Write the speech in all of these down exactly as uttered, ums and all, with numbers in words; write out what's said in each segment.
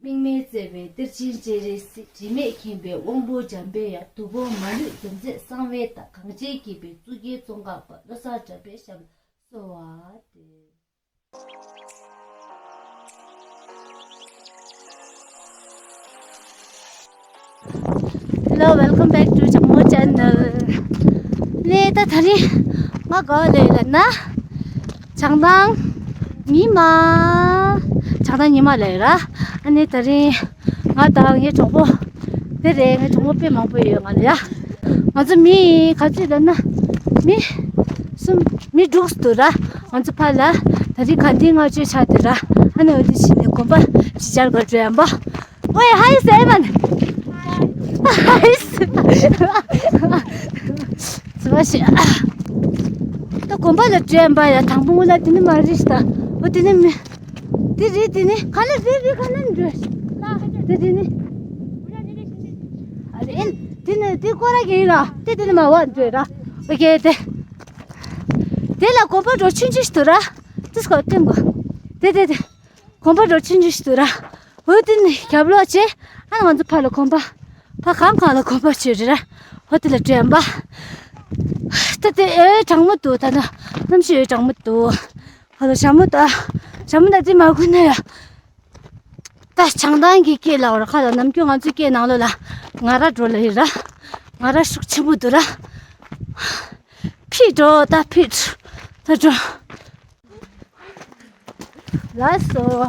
དམིགས་མེད་བརྩེ་བའི་གཏེར་ཆེན་སྤྱན་རས་གཟིགས། དྲི་མེད་མཁྱེན་པའི་དབང་པོ་འཇམ་པའི་དབྱངས། དུས་འཁོར་མ་ལུས་འཛུམ་མཛད་གསང་བའི་བདག་གངས་ཅན་སྐྱིད་པའི་གཙུག་རྒྱན་ཙོང་ཁ་པ། བློ་བཟང་གྲགས་པའི་ཞབས་ལ་གསོལ་བ་འདེབས། Hello, welcome back to Chakmo channel. ནས་ད་དེ་རིང་ང་ག་པར་སླེབས་ཡོད་ལབ་ན། བྱང་ཐང་ཉི་མ། བྱང་ཐང་ཉི་མ་ལ་ཡོད་ར། ཨ་ནི་དེ་རིང་ང་དང་ངའི་གྲོགས་པོ། དེ་རེད། ངའི་གྲོགས་པོ་དཔེ་མང་པོ་ཡོད་ང་ལ་ཡ། ང་ཚོ་མི་ག་ཚོད་ལབ་ན། མི་གསུམ། མི་དྲུག་འདུག་ར། ང་ཚོ་ཕར་ལ་དེ་རིང་དགའ་ལྡན་ལྔ་མཆོད་ཆགས་འདུག་ར། ཨ་ནི་འོ་དེ་བྱས་ནས་དགོན་པ་ཕྱི་རྒྱལ་ག་འགྲོ་ཡ་ཡིན་པ། ཝེ། Hi Simon. Hi. ཟི་བ་ཞིག་ད་དགོན་པ་ལ་འགྲོ་ཡ་ཡིན་པ་ཡ། དང་པོ་ངུ་ལ་དེ་ནི་མ་རེད་ཤི་ད། འོ་དེ་ནི་མི། དེ་རེད། དེ་ནི་ག་ལ་རེད། རེད། ག་ལ་འགྲོ། དེ་དེ་ནི། ཨ་རེད། དེ་ནི་དེ་སྐོར་ར་གི་ཡིན་ར། དེ་དེ་ནི་མ་བ་འགྲོ་ར། ཨོ་ཀེ། དེ་དེ་ལ་དགོན་པ་འགྲོ་ཆུང་ཆུང་ཞིག་འདུག་ར། དེ་སྐོར་སྟོན་དགོས། དེ་དེ་དེ། དགོན་པ་འགྲོ་ཆུང་ཆུང་ཞིག་འདུག་ར། འོ་དེ་ནི་རྒྱབ་ལོགས་བྱས། ཨ་ང་ཚོ་ཕར་ལ་དགོན་པ། ཕར་གང་གང་ལ་དགོན་པ་བྱས་རེད་ར། འོ་དེ་ལ་འགྲོ་ཡ་ཡིན་པ། ད་དེ་ཨེ་གྲང་མོ་འདུག་ད་ན་གནམ་གཤིས་ཨེ་གྲང་མོ་འདུག་ཧ་ལོ་ཞྭ་མོ་ད། ཞྭ་མོ་ད་དེ་མ་གོན་ན་ཡ། ད་བྱང་ཐང་གི་སྐད་ལ་བར་ཁ་ལ། ནམ་རྒྱུན་ང་ཚོའི་སྐད་ནང་ལོགས་ལ་ང་ར་འགྲོ་ལ་ཡོད་ར། ང་ར་ཤུགས་ཆེན་པོ་འདུག་ར། ཕིད་འགྲོ་ད་ཕིད། ད་འགྲོ། ལགས་སོ།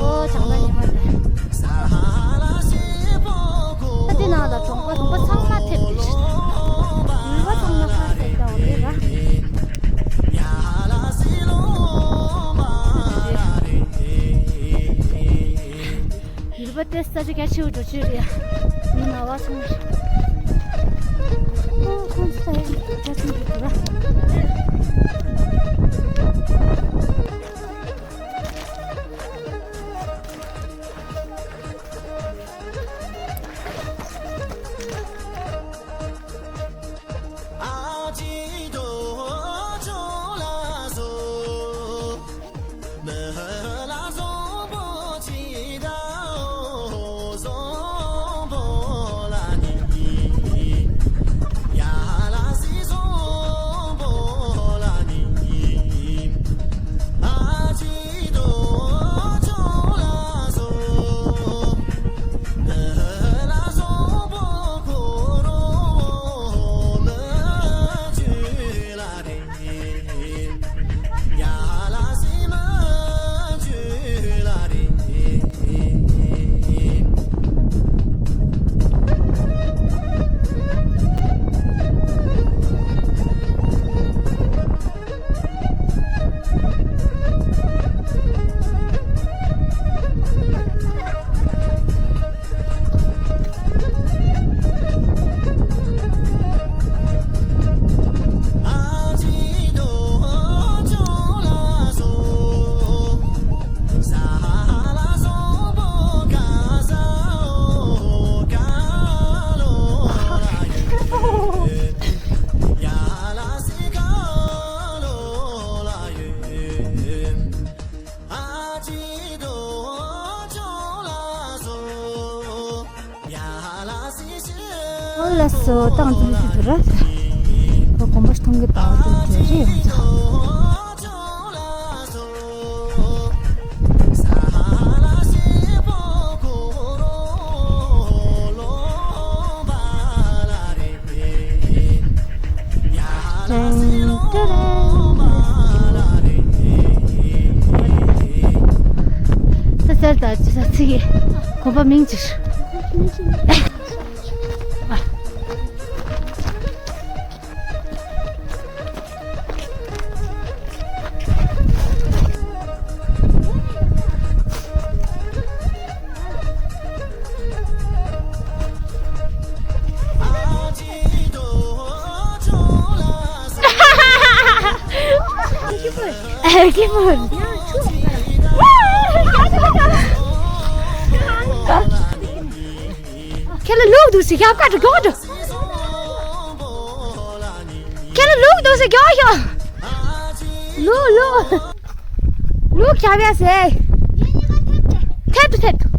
ཨོ་བྱང་ཐང་ཉི་མ་རེད། ཨ་དེ་ནང་ལ་གྲོང་པ་གྲོང་པ་ཚང་མ་ཐེབས་ཏེ། ཡུལ་པ་ཚང་མ་ཁ་ཟས་རྒྱག་པ་རེད་ར། ཡུལ་པ་དེ་ས་ཆ་རྒྱ་ཆེ་བོ་འགྲོ་ཆོད་རེད་ཡ། མི་ང་བ་སོང་། ཨོ་ཁོང་ཚོ་ས་ཡ་རྒྱ་ཆེན་པོ་འདུག་ར། ཨོ་ལགས་སོ། ཏང་ཙུམ་ཅི་དུ་ར། ཁོ་གོམ་པ་སྟོང་གི་པའོ་ཏུ་ཏྲེ་རེ་ཡོང་ཚོ། ད་གསར་དུ་ཅི་ས་ཚིག་གི་གོམ་པ་མིང་ཅིག་ཨེ་ཀི་མོ། ཁྱེད་ལ་ལུག་འདུག་ཟེར་ཡག་ག་འགྲོ་མགྱོགས་འགྲོ། ཁྱེད་ལ་ལུག་འདུག་ཟེར་མགྱོགས་ཤོག་ལུག་ལུག་ལུག་ཁྱབ་ཡ་ཟེར། ཐེབས་ཐུ་ཐེབས་ཐུ།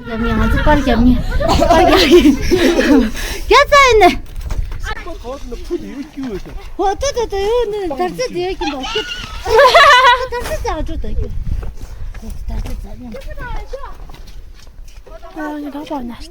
རྒྱབ་ནས་ང་ཚོ་པར་རྒྱབ་ནས་པར་རྒྱབ་ནས་རྒྱབ་ཚར་ཡིན་ནས། ཧོ་ཏོ་ཏོ་ཏོ་ཡོད་ནི་དར་རྩེ་དེ་ཡོད་ཀྱི་འདུག་དར་རྩེ་དེ་ཨ་ཅོ་དོ་ཀྱུ། དར་རྩེ་དེ་ཉམས། ཨ་ཡིན་རང་པར་ནས།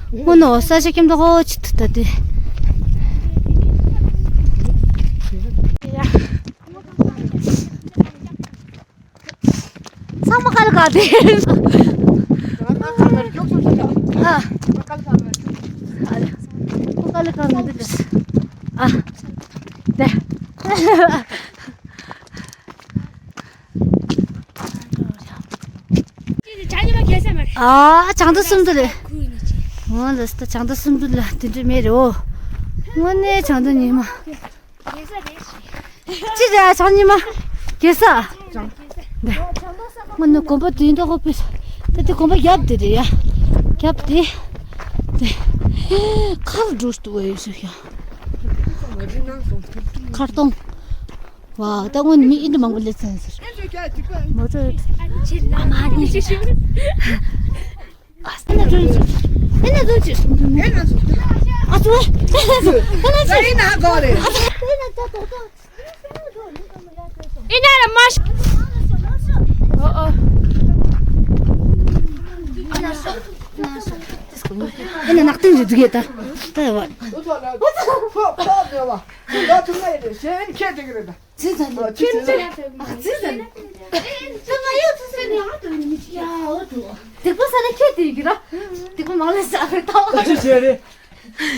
སྔོན་ནོ་ས་ཆ་ཁྱིམ་ཐོག་ཅི་ཐུབ་ད་དེ། ཚང་མ་དཀའ་ལས་ཁག་དེ། ཨ། ཁོ་དཀའ་ལས་ཁག་མི་འདུག་ཨ། དེ། ཨ། བྱང་ཐང་སུམ་མདོ་ལས། འོ་ལགས་སོ། བྱང་ཐང་སུམ་མདོ་ལ་དེ་འདྲ་མེད་རེད་འོ། དངོས་གནས་བྱང་ཐང་ཉི་མ། ཅི་རེད་བྱང་ཉི་མ། རྒྱལ་ས། འདི། དངོས་གནས་དགོན་པ་དེ་འདྲ་ཧོ་པི། ད་དེ་དགོན་པ་རྒྱབ་དེ་རེད་ཡ། རྒྱབ་དེ། དེ། ཁར་འགྲོ་སྟུ་བ་ཡོད་ཤག་ཡ། མཁར་གདོང་། ཝ་ད་སྔོན་ནས་མི་ཨིན་དུ་མང་པོ་སླེབས་ཚར་ཟེར། མོ་ཊ་ཡོད། ཨ་མ་ནི་ཅི་ཞིག་ཨ་ན་ཅོན་ཅི། ཨེ་ན་ཅོན་ཅི། ཨ་ཙུ། ཨེ་ན་ཅོན་ཅི། ཨེ་ན་ཅོན་ཅི། ཨེ་ན་ཅོན་ཅི། ཨེ་ན་ར་མ་ཤ། ཨོ་ཨོ། ཨེ་ན་ནག་ཏིང་རེད་འདུག་གས་ད། ད་ཡ་བ། ང་ཐུག་ན་ཡིན་རེད་གཞན་ཁྱེད་དེ་གི་རེད་ད། ཙི་ཙི་ནི། ཨ་ཙི་ཙི་ནི། ཨ་ཙི་ཙི་ནི། ཨེ་ང་ཡོད་ཙི་ཙི་ནི་ང་དུ་ནི་ཡ་འོ་དུ། སྡིག་པ་ས་ལ་ཁྱེད་དེ་གི་ར། སྡིག་པ་མང་ལ་ས་རེ་ད། ཅི་བྱས་རེད།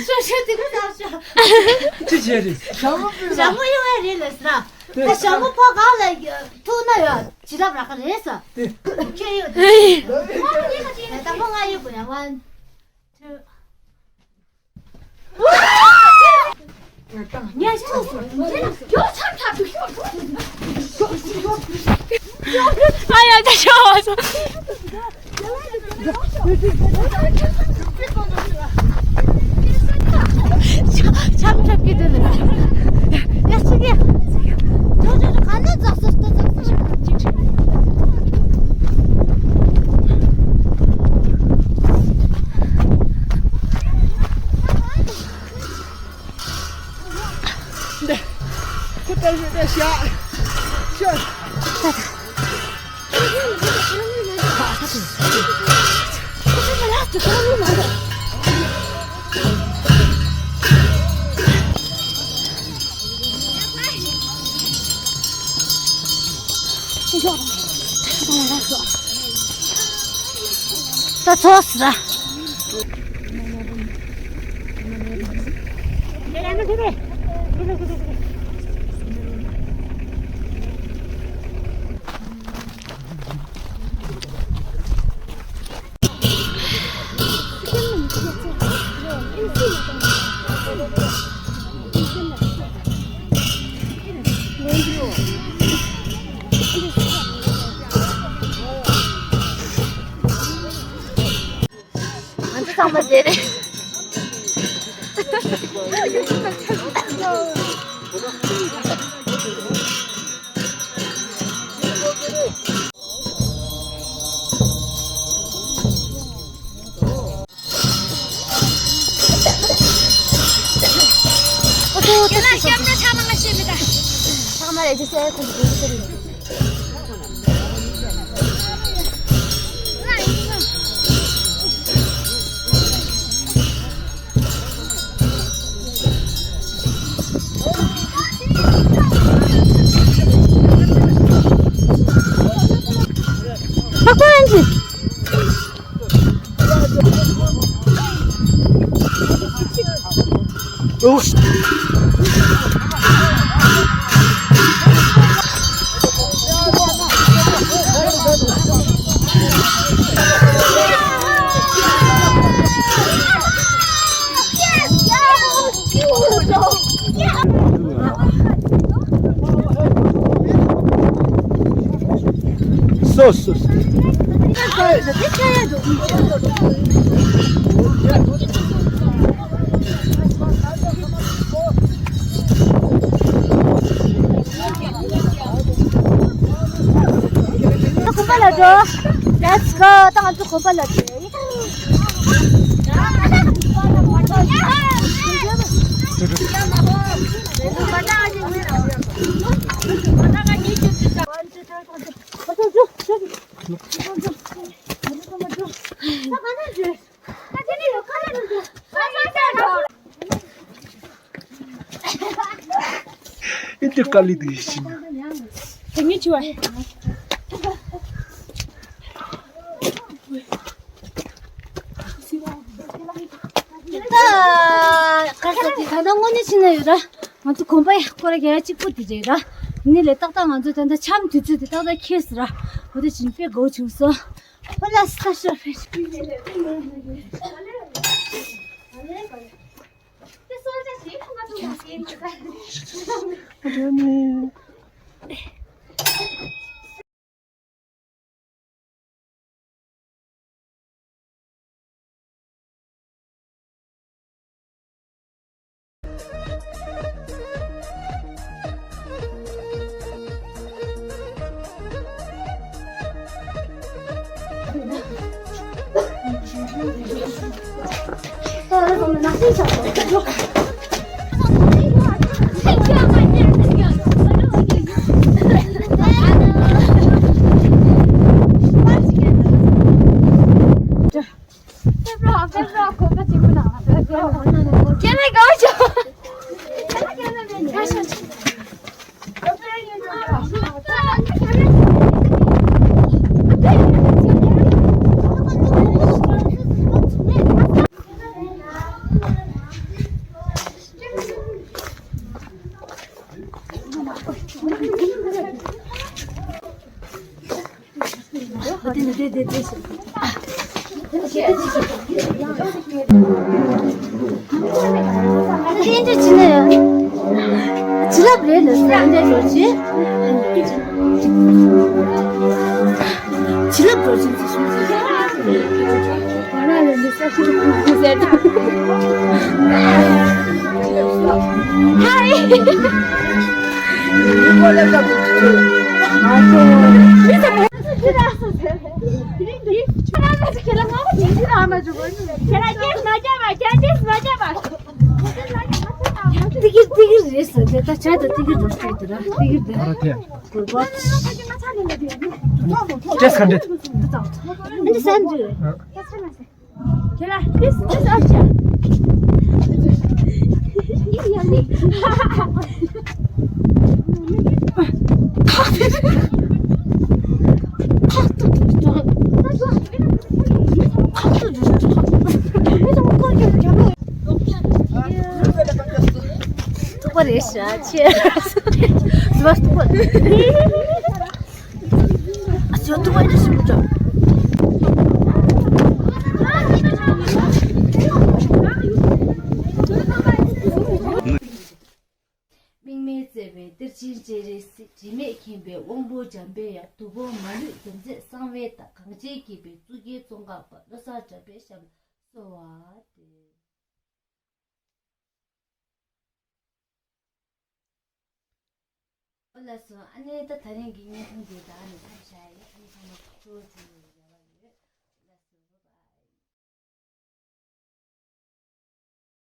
ཤོ་ཤོ་སྡིག་པ་ས་ཤོ། ཅི་བྱས་རེད། ཞྭ་མོ་ཡོད་རེད་ལ་ས། ད་ཞྭ་མོ་ཕོ་གང་ལ་ཐུག་ན་ཡོད་ཇི་ལབ་ར་ཁ་རེད་ས། ཁྱེད་ཡོད་དེ། ད་ཕོ་ང་ཡོད་པ་ཡ་ཝན། ཨ་ཡ་ད་ཤོག་སོང་། ཆམ་ཆབ་ཀྱི་དེ་ལ་ཡ་ཅིག་ཡ། ཇོ་ཇོ་ཇོ་ག་ནས་འཛག་སོ་ལྟ་འཛག་སོ། འདི། ཁུ་ཏ་ཞུ་ཏ་ཤ། ཤ། ད་ཚོགས་ཟ། ང་ཚོ་ཚང་མ་བསྡད་རེད། སོ་སོ་སོ། གོམ་པ་ལ་འགྲོ། Let's go. ད་ང་ཚོ་གོམ་པ་ལ་འགྲོ། ཨེ་འདི་དཀའ་ལས་འདུག་ཡིན་ཕྱིན། དེ་ངས་ཆུ་བ། ད་ག་ས་དེ་ད་ལྟ་དངོས་གནས་ཕྱིན་ན་ཡོད་ར། ང་ཚོ་གོམ་པ་ཡག་སྐོར་ག་ཡ་གཅིག་པུ་དེ་རེད་ར། ཡིན་ནའི་ལས་ཏག་ཏག་ང་ཚོ་ད་ལྟ་འཆམ་དུས་ཚོད་དེ་ཏག་ཏག་ཁེལ་སོང་ར། འོ་དེ་བཞིན་དཔེ་དགའ་བོ་བྱུང་སོང་། ཨོ་ལ་སི་ཏ་ཤོ་ཕེ། ཏི་ཀིར་ཏི་ཀིར་རེད་ཟེར་ཏེ་ད་ཆ་ད་ཏི་ཀིར་འགྲོ་ཤེས་ཏེ་ར་ཏི་ཀིར་དེ་ཨ་ར་དེ་གོ་བ། ཅེས་ག་འདྲི། འདི་སན་འདྲི། ཐུག་པ་རེད་ཤག་ཆེ། སུ་བ་ཐུག་པ་རེད། ཨ་ཅོ་ཐུག་པ་རེད་ཤག་ཅོ། དམིགས་མེད་བརྩེ་བའི་གཏེར་ཆེན་སྤྱན་རས་གཟིགས། དྲི་མེད་མཁྱེན་པའི་དབང་པོ་འཇམ་པའི་དབྱངས། དུས་འཁོར་མ་ལུས་འཛམ་གཟིགས་གསང་བའི་བདག། གངས་ཅན་སྐྱིད་པའི་གཙུག་རྒྱན་ཙོང་ཁ་པ། བློ་བཟང་གྲགས་པའི་ཞབས་ལ་གསོལ་བ་འདེབས། ཨོ་ལགས་སོ། ཨ་ནི་ད་ད་རིང་གི་བརྙན་ཐུང་འདི་ད་ནི་མཚམས་བཞག་ཡིན། ཨ་ནི་ཚང་མ་ཐུགས་རྗེ་ཆེ།